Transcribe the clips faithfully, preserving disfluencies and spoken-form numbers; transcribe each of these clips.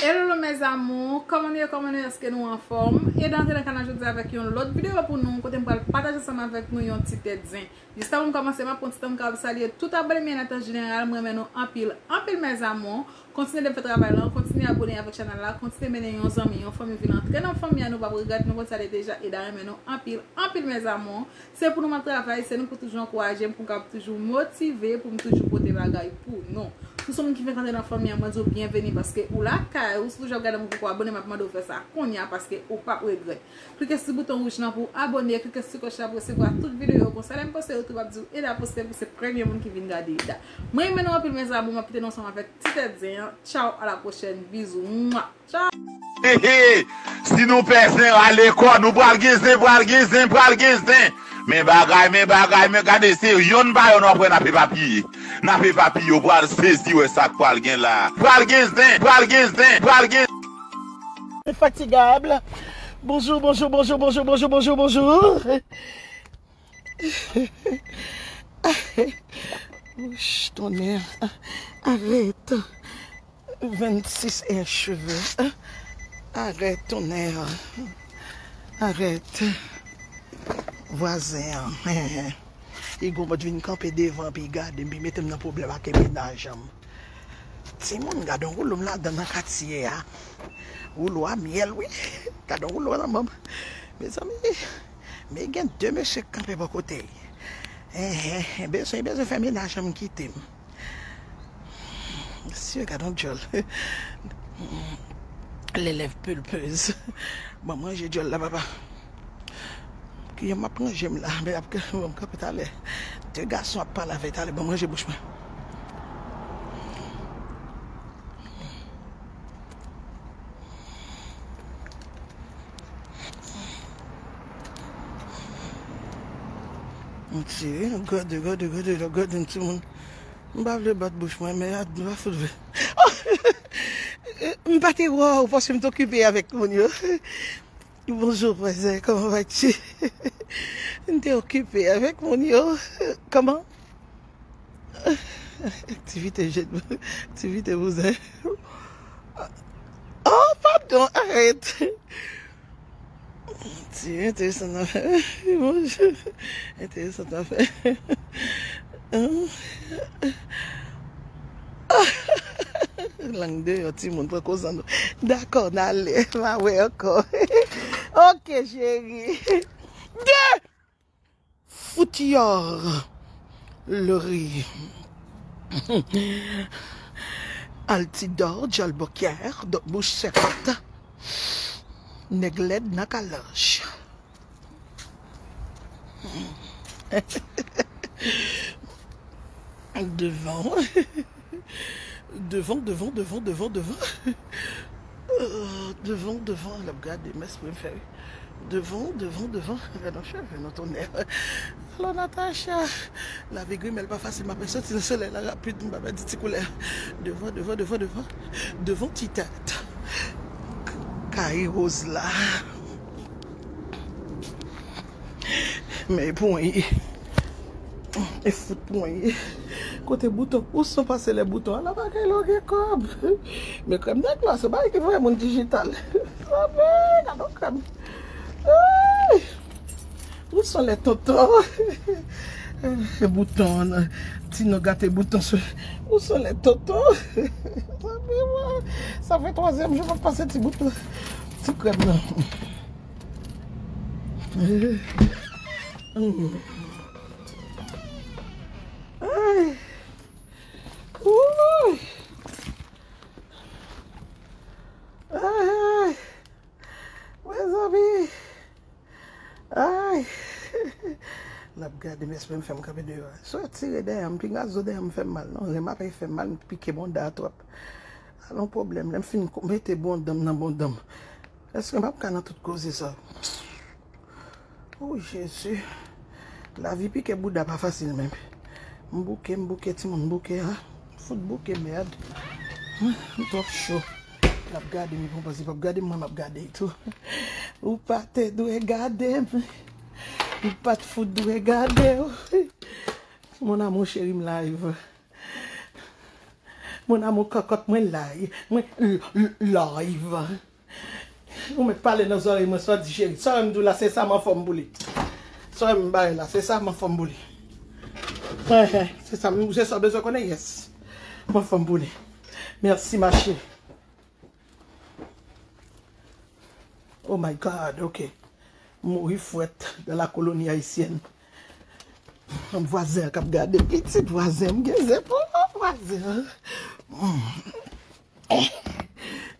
Hello mes amours, kòman nou ye, kòman nou ye, èske nou anfòm? E dan antre nan kanal jodi avèk yon lòt videyo pou nou, kote m pral pataje ansanm avèk nou yon ti tèt zen. Jis avan m kòmanse, m ap pran ti tan m kapab salye tout abòne m yo an tan jeneral, m renmen nou anpil, anpil mes amours. Kontinye de fè travay lan, kontinye abòne avèk chanèl la, kontinye mennen yon zanmi, yon fanmi vin antre nan fanmi an, nou p ap regrèt, nou konn sa li deja, e da renmen nou anpil, anpil mes amours. Se pou nou m ap travay, se nou pou toujou ankouraje m, pou m kapab toujou motive, pou m toujou pote bagay pou nou. Si w se yon moun ki fenk antre nan fanmi an, mwen di w byenveni paske ou lakay ou, si w toujou ap gade m ou poko abòne, m ap mande w fè sa kounye a paske ou p ap regrèt. Klike sou bouton wouj lan pou w abòne, klike sou klòch la pou w resevwa tout videyo yo konsa lè m poste yo tou, m ap di w e la poste pou se premye moun ki vin gade e da. Mwen renmen nou anpil mes amours, m ap kite nou ansanm avèk ti tèt zen an. Tchaw, a la pwochèn, bizou. Mwa. Tchaw. Hey, hey, si nou pè zen, ale kò nou, pral gen zen, pral gen zen, pral gen zen. Men bagay, men bagay, men gade, se yonn pa yonn w ap wè n ap epapiye. N ap epapiye, w pral sezi wè sa k pral gen la. Pral gen zen, pral gen zen, pral gen. Infatigable. Bonjour, bonjour, bonjour, bonjour, bonjour, bonjour, bonjour. Ouch, tonnè. Arèt. Vennsis è cheve. Arèt, tonnè. Arèt. Vwazen an. Li gon mòd vin kanpe devan, pi gade m, pi mete m nan pwoblèm ak mennaj an. Timoun, gade yon woulo m ladan nan katye a. Woulo a myèl, wi. Gade yon woulo nan men m. Mezanmi, men gen de mesye k kanpe bò kote. Enhen, bezwen, bezwen fè mennaj an m kite m. Mesye, gade yon djòl. Les lèvres pulpeuses. Bon, manje djòl la, papa. Kijan m ap ranje m la? Men ap, m kanpe talè. De gason ap pale avè talè. Bon, manje bouch mwen. Gade, gade, gade, gade, gade yon timoun. M pa vle bat bouch mwen, men a, m pa fout vle. M pa te wè w paske m te okipe avèk moun yo. Bonjour, voisin, comment vas-tu? M te okipe avèk moun yo. Kòman? Aktivite jèn, aktivite bouzen. Oh, padon, arèt. Ti enteresan nan fè. Bonjou. Enteresan nan fè. Lang deyò, timoun, pran koz an nou. Dakò, n ale, m a wè ankò. Ok, cheri. De! Foutiyò, lori. Altidò, djòl bòkyè, dòk bouch sèkòt. Nèg lèd nan kalòch. Devan. Devan, devan, devan, devan, devan. Euh, devan, devan, l ap gade m, espre m fè. Devan, devan, devan, gade yon cheve nou tonnè. Alò, Natacha, lavi grimèl pa fasil, m ap soti nan solèy la rapid, m pa pèdi ti koulè. Devan, devan, devan, devan. Devan ti tèt. Kay woz la. Men e pou mwen ye. E fout pou mwen ye. Kote bouton? Ou son pase lè bouton an la bagay la gen kòb. Men krèm nèg la se bagay ki voye moun dijital. Sabe, gade yon krèm. Ay! Ou son lè tonton. Bouton an, ti non gate bouton sou. Ou son lè tonton. Sabe, mwen, sa fè twazyèm jou m ap pase ti bouton. Ti krèm nan. Ay. Wouy. Ay, ay. Mezanmi. Ay. L ap gade m, espre m fè m kanpe deyò a. Sa w tire dèyè m, pinga zo dèyè m fè m mal non. Ren m ap fè m mal, m pike bonda a twòp. Sa yon pwoblèm. Lè m fin ko-, mete bonda m nan bonda m. Èske m ap ka nan tout koze sa? O Jezi. Lavi pike bouda pa fasil menm. M bouke, m bouke, timoun, m bouke, a. M fout bouke, mèd. M twòp cho. L ap gade m, li pran pòz li p ap gade m, mwen m ap gade l tou. Ou pa te dwe gade m. Ou pa t fout dwe gade w. Mon amour chéri, m live. Mon amour, cocotte, mwen live. Mwen l- l- live. Ou mèt pale nan zòrèy mwen, sa w di cheri. Sa w wè m di w la, se sa m anfòm pou li. Sa w wè m bay la, se sa m anfòm pou li. Enhen, se sa, se sa w bezwen konnen, yes. M anfòm pou li. Mèsi, ma chérie. Oh my God, ok. M mouri frèt dans la colonie haïtienne. Vwazen an k ap gade, pitit vwazen, m gen zen pou vwazen an.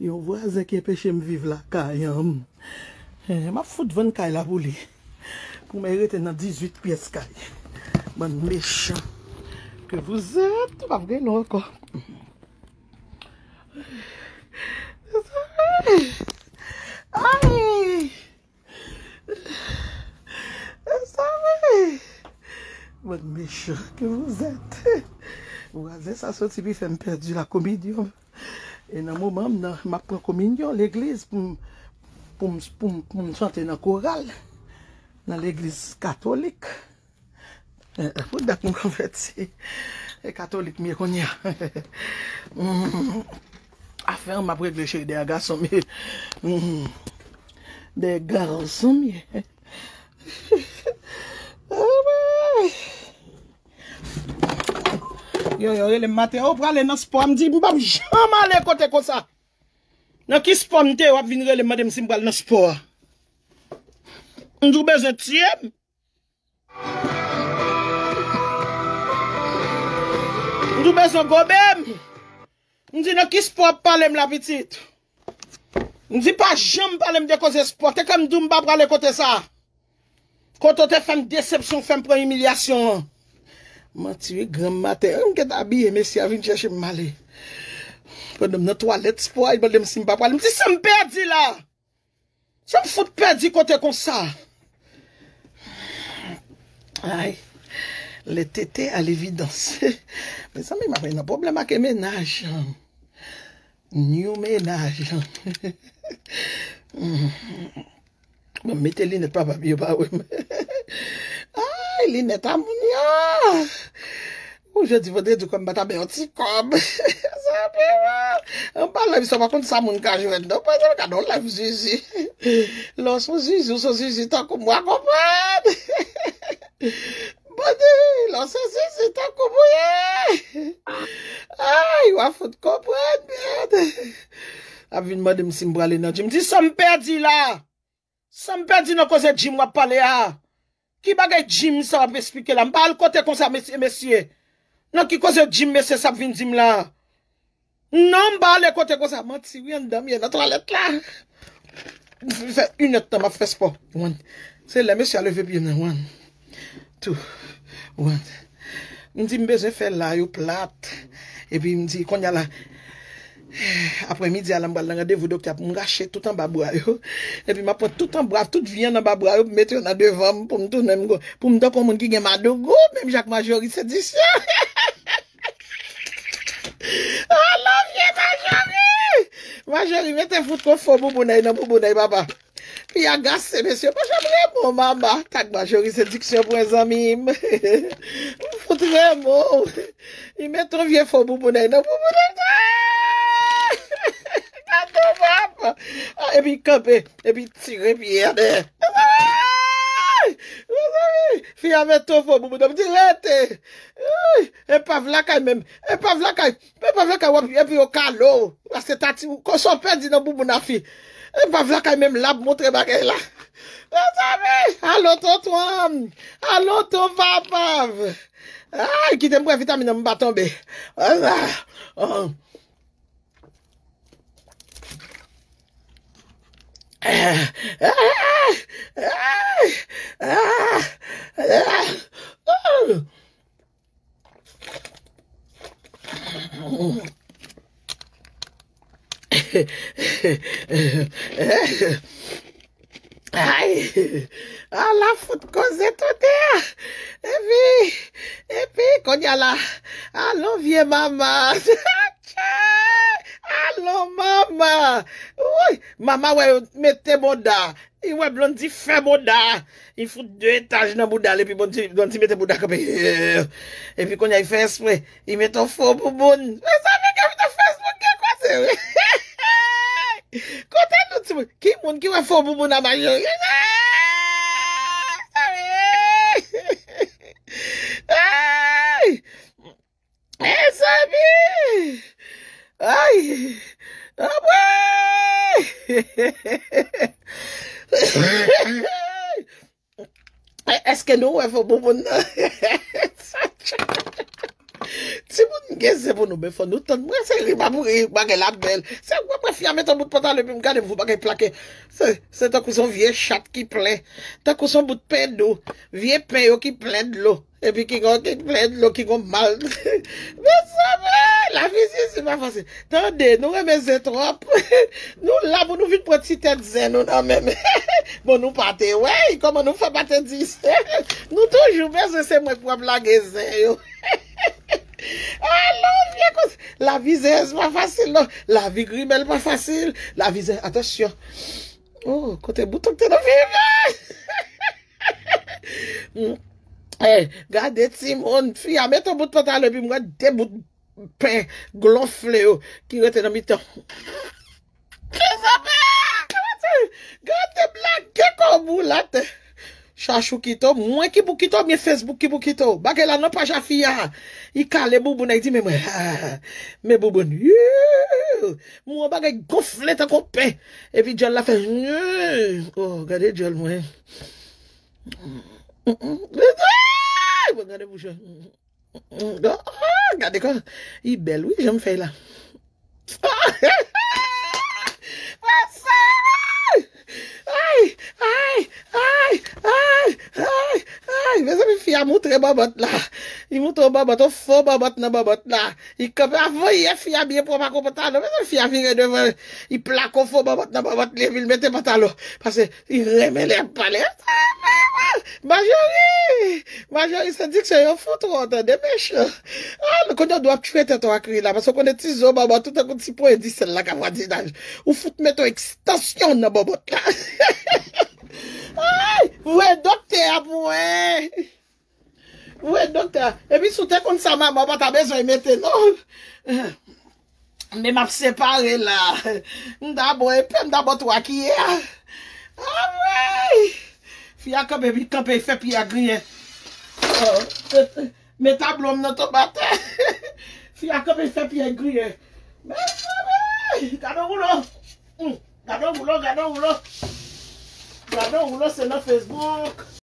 Yon vwazen ki enpeche m viv lakay an. Eh, m ap fout vann kay la pou li. Pou mwen rete nan dizuit pyès kay. Bann mechan que vous êtes, m ap gen nou ankò. Ay! Mezanmi! Bann mechan que vous êtes. Vwazen sa soti pi fè m pèdi la kominyon. E nan moman m nan, m ap pran kominyon legliz pou m, pou m, pou m, pou m chante nan koral nan legliz katolik. Eh, eh, pou dat m konvèti. E katolik m ye kounye a. Mm. Afè an m ap regle cheri dèyè gason m ye. Mm. Dèyè gason m ye. Yo, yo rele m maten, ou prale nan spò, m di, m p ap janm ale kote konsa. Nan ki spò m te, w ap vin rele m, mande m si m pral nan spò a. M di w bezwen tiye m. M di w bezwen gobe m. M di nan ki spò w ap pale m la, pitit. M di pa janm pale m de koze spò. Te kè m di w m pa prale kote sa. Kote w te fè m desepsyon, fè m pran imilyasyon an. Manti wi, granm maten. M gentan abiye, mesye a vin chèche m ale. Pandan m nan twalèt spò a, li mande m si m pa prale. M di sa m pèdi la. Sa m fout pèdi kote konsa. Ay, le tete a levidans. Mezanmi, m ap nan pwoblèm ak mennaj. New mennaj. Bon, mete linèt papa m yo pa wè m. Ay, linèt a moun yo. Ou jodi vandredi kòm m pa ta bay yon ti kòb. Sa pi mal. Anba live sa w pa konn sa moun ka jwenn non. Pwèzè gade yon live zizi. Lè w se yon zizi, w se yon zizi tankou m, w a konprann. Bandi, lè w se zizi tankou m ou ye. Ay, w a fout konprann, mèd. Ap vin mande m si m prale nan gym. Di sa m pèdi la. Sa m pèdi nan koze gym w ap pale a? Ki bagay gym sa w ap esplike la? M pa al kote konsa, mesye, mesye. Nan ki koze gym mesye sa ap vin di m la? Non, m pa ale kote konsa. Manti wi, anndan m ye nan twalèt la. M fè inèdtan m ap fè spò. One. Se lè mesye a leve pye m nan. One. Two. One. M di m bezwen fè la yo plat. Epi m di, kounye a la, aprè midi a la, m pral nan randevou doktè pou m rache tout anba bra yo. Epi m ap pran tout anba, tout vyann anba bra yo, pou m mete yo nan devan m, pou m tounen m, pou m tankou yon moun ki gen madougou, menm jan ak Majori Sediksyon. Alo, vye Majori! Majori, mete fout yon fo boubounay nan boubounay, papa. Fi a gase, mesye, pa janm renmen w, mama. Tag Majori Sediksyon pran zanmi m. M fout renmen w. Li mete yon vye fo boubounay nan boubounay. Gade w, papa. Ah, epi kanpe, epi tire pye a dèyè. Mezanmi, mezanmi. Fi a mete yon fo boubounay. M di rete. Ay, epav lakay menm. Epav lakay. Epav lakay w ap, epi yo kale w. Paske tati w, konsa w pèdi nan bouboun a fi. Epav lakay menm l ap montre bagay la. Mezanmi, alo tonton an. Alo ton papa. Ay, kite m pran vitamin nan m pa tonbe. Ah, ah. Ay, ala fout koze tout a. Epi, epi, kounye a la, alon vye mama. Alon mama. Woy, mama wè yo mete bonda. Li wè Blondy fè bouda. Li fout de etaj nan bouda l, epi Blondy, Blondy mete bouda kanpe. Epi kounye a, li fè espre. Li mete yon fo bouboun. Mezanmi, gen yon Facebook gen koze, wi. Kote nou, timoun? Ki moun ki wè fo bouboun nan Majorie? Ay! Mezanmi! Ay! Anmwey! Èske nou wè fo bouboun nan? Timoun gen zen pou nou, men fò nou tann. Mwen se ri m ap ri, bagay la bèl. Se mwen, mwen fi a mete yon bout pantalon epi m gade m fou bagay plake. Se, se tankou se yon vye chat ki plen. Tankou se yon bout pen dou. Vye pen yo ki plen dlo. Epi ki gon, ki plen dlo, ki gon mal. Mezanmi, lavi Jezi pa fasil. Tande, nou renmen zen twòp. Nou la pou nou vin pran ti tèt zen nou nan men. Bon, nou pa te wè, kòman nou fè pa te di sa? Nou toujou bezwen se mwen k pou ap lage zen yo. Alo, vye koz. Lavi zen pa fasil, non. Lavi grimèl pa fasil. Lavi zen, atansyon. Oh, kote bouton k te nan fi a? Eh, gade timoun, fi a mete yon bout pantalon epi m wè de bout pen glonfle yo ki rete nan mitan. Kisa fè? Gade blak gen kò boul atè. Chachou kite w, mwen ki pou kite w, byen Facebook ki pou kite w. Bagay la nan paj a fi a. Li kale bouboun nan, li di, men mwen, ah, men bouboun. Yoo! Mwen bagay gonfle tankou pen. Epi djòl la fè, oh, gade djòl mwen. Mwen gade bouch mwen. Ah, gade kò. Li bèl, wi, jan m fè la. Ay, ay, ay, ay, ay, ay. Mezanmi, fi a moutre bòbòt la. Li moutre yon bòbòt, yon fo bòbòt nan bòbòt la. Li kanpe avan yè, fi a byen pwòp ak yon pantalon. Mezanmi, fi a vire devan. Li plake yon fo bòbòt nan bòbòt li, epi l mete pantalon. Paske li renmen lè y ap pale. Majori! Majori, se diksyon yo fout ou, tande, mechan. Ah, kounye a w dwe ap tchwe tèt ou ak ri la, paske w konnen ti zo bòbòt ou tankou ti pwen disèl la k ap vwadinaj. Ou fout mete yon ekstansyon nan bòbòt la. Ay, voye doktè a pou mwen. Voye doktè a. Epi si w te konn sa manman w pa ta bezwen mete, non. Men m ap separe la. M ta bò epe, m ta bò twa kiyè. Anmwey! Fi a kanpe, epi kanpe, fè pye a griyen. Oh, met tablo m nan tonbe atè. Fi a kanpe, fè pye a griyen. Mezanmi! Gade yon woulo. Hmm. Gade yon woulo, gade yon woulo. Gade yon woulo, se nan Facebook.